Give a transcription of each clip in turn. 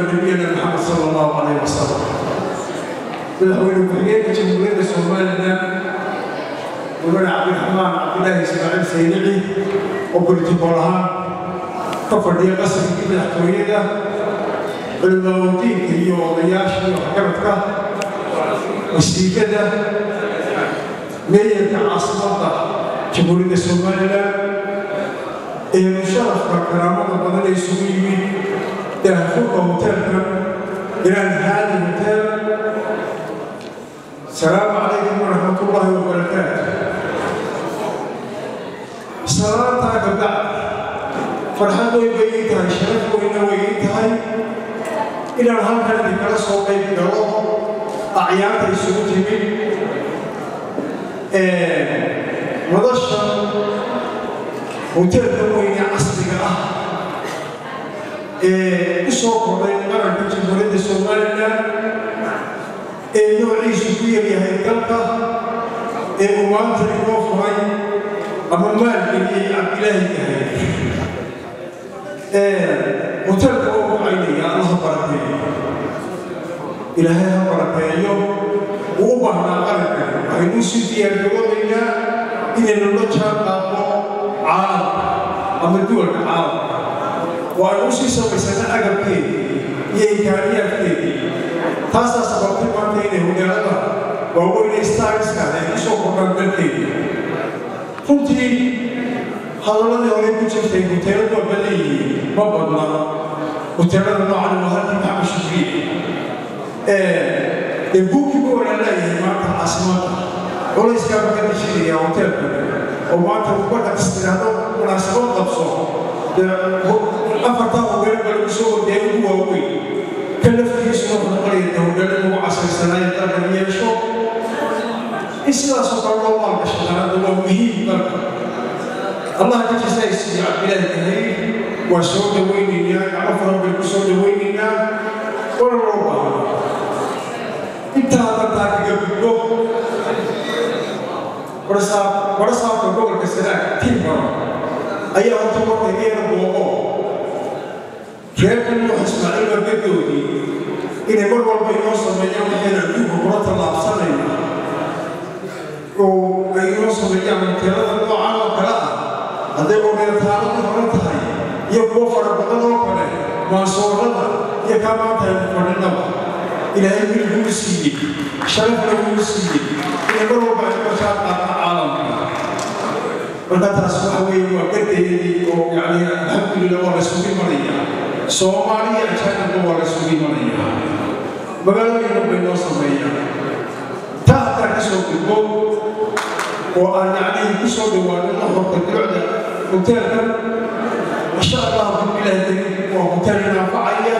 نبينا محمد صلى الله عليه وسلم. Madaxweyne ku-xigeenka Jamhuuriyadda Somaliland, Mudane Cabdiraxmaan Cabdilaahi Ismaaciil Saylici, oo protocol ahaan ka fadhiya qasrigii madaxtooyada, culimaaudiinka iyo odayaasha iyo waxgaradka, wasiirada, meeyarka caasimadda Jamhuuriyadda Somaliland, ee sharafka karaamada badan ee isugu yimid daahfurka hoteelka Grand Haadi Hotel, السلام عليكم ورحمة الله وبركاته. Salaantaa ka bacd, farxad way bay ii tahay, sharaf weyna way ii tahay inaan halkan idinkala soo qayb galo acyaanta isugu timid madasha hoteelka weyne casriga ah ee u soo kordhay qaranka Jamhuuriyadda Somaliland, ee noociisu ku yaryahay dalka, ee uu maanta inoo furay ama maalgeliyey Cabdilaahi yahay. Hoteelka oo ducaynaya, Allaha barakeeyo, Ilaahay ha barakeeyo. Uu u baahnaa qaranka. Waxaynu usii diyaargaroobaynaa inaynu la jaan qaadno caalamka ama duwalka caalamka, oo aynu usii samaysana agabkeedii iyo imkaaniyaadkeedii. Taasaa sababtay maanta inay hoteelada waaweyn ee starska ay ku soo kordhaan dalkeeda. Runtii hadaladii hore ku jirtay hoteeladu waa badan yihiin, ma badna hoteelada noocan. Waa halkii Maxamed Shukriye dee buukii ku walaalaayahay. Maanta caasimadda culayskaaba ka dejinaya hoteelka, oo maanta markaad istiraahdo munaasabad qabso, dee afartaa hoggaan baa lagu soo ordaya ugu waaweyn. Ka laftigiisuna wuxuu noqonaya dee hogaanada ugu casrisanaayo dalkan yeesho. In sidaasoo kale loo maalgashadaana waa muhiim dalka. Allah ka jasaysiiyo Cabdilaahi Kahayr. Waa soo dhawaynaynaa, gacmo furan bay ku soo dhawaynaynaa, wana loo baahna. Intaa haddantaa kaga gudbo, warasaabka gobolka Sanaag Tiimbaro ayaa horta marka iga yara booqo. Reerka Nuux Ismaaciil waa gadoodii inay mar walba inoo sameeyaan waxaynu adduunka kula tallaabsanayna, oo ay inoo sameeyaan hoteelada noocan oo kale ah, hadday oreentaaladii hore tahay iyo kuwo fara badan oo kale, maansoorada iyo kaa maanta aynu fadhinaba. Ilaahay wiil wuu siiyey, sharafna wuu siiyey inay mar walba ay kula jaan qaadna caalamka. Marka taas waxa weeye waa gadeedii, oo yacni alxamdulillah waa la isugu imanaya, Soomaaliya ajaanibba waa la isugu imanaya, magaalooyinka bay noo sameeyaan. Taa haddaan ka soo gudbo oo aan yacni ku soo dhawaano nuxurka ducda hoteelkan, insha Allah billahi karim waa hoteel inaanfacaya.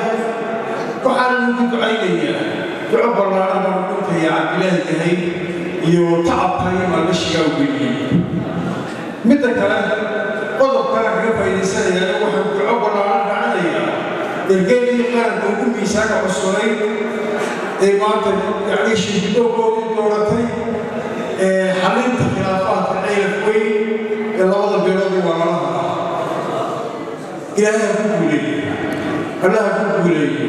Waxaana lagu ducaynayaa, duco ballaaran baan dhuntaya Cabdilaahi yahay iyo tacabka iyo maalgashigaa u geliyey. Midda kale, qodobkana kaga faa'iidaysanayaa, waxaan duco ballaaran racanayaa ergeydii qaranka ugu miisaanka cusunayd ee maanta yacni shirkidogoodii dooratay ee xalinta khilaafaadka Ceylaf Weyn ee labada beelood waa lalaha ah. Ilaahay ha ku guuleeye, Allah ha ku guuleeye.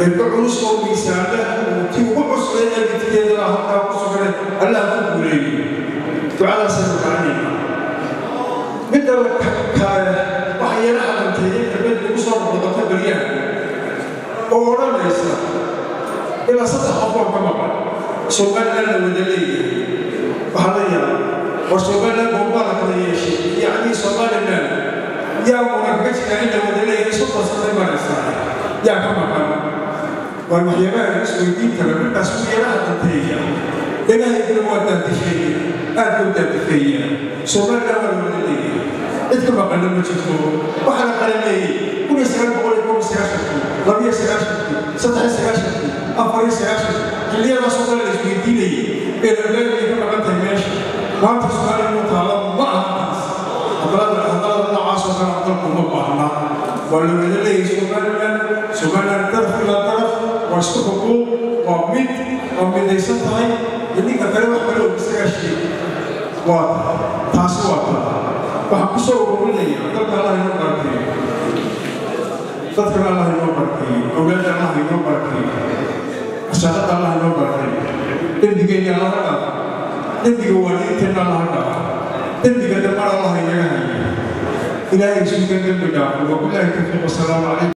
Ergo culus oo miisaanla oo tii ugu cuslayd ee midkeedana halkaa ku suganay, Allah ha ku guuleeye, ducadaasaynu racanayna. Midda kale, waxay yara xadanteeyey kelmad lagu soo noqnoqota beryaha oo odhanaysa, ilaa saddex qof oo ka maqan, Somaliland la wada leeyahay. Waxaa la yaaba, war Somaliland goobaa la kala yeeshay? Yacni Somaliland yaa muran kaga jiraa in la wada leeyahay? 30 sanay maraysaa, yaa ka maqan? Waa waxyaabaha isweydiin kara. Markaas ku yara xadanteeya, dhagahayguna waa daadifeeya, aad buu daadifeeya. Somaliland waa la wada leeyahay, cid ka maqanna ma jirto. Waxaa la qalameeyey 1991-kii, 92-kii, 93-kii, 94-kii, xilliyadaasoo kale la isweydiinayay beeraleyday ka maqan tahay meesha. Maanta Soomaaliya inuu taalo ma aha taas. Hadalada noocaasoo kale dalku ma baahna. Waa la wada leeyahay Somaliland. Somaliland daraf ilaa daraf waa isku xuquuq, waa mid, waa midaysan tahay. Ninka kale wax kale oo isagaa sheegay waa taasi, waa taa. Waxaan ku soo ururinayaa, dalka Allah inoo barakeeyo, dadkana Allah inoo barakeeyo, awlaadda Inoo barakeeyo dembigeenna, Allaha dhaafo dembiga waalidiinteenna, Allaha dhaafo dembiga dambana, Allaha inaga hayo. Ilaahay isuga dembi dhaafo. Wabilaahi tawfiiq, wasalaamu calaykum.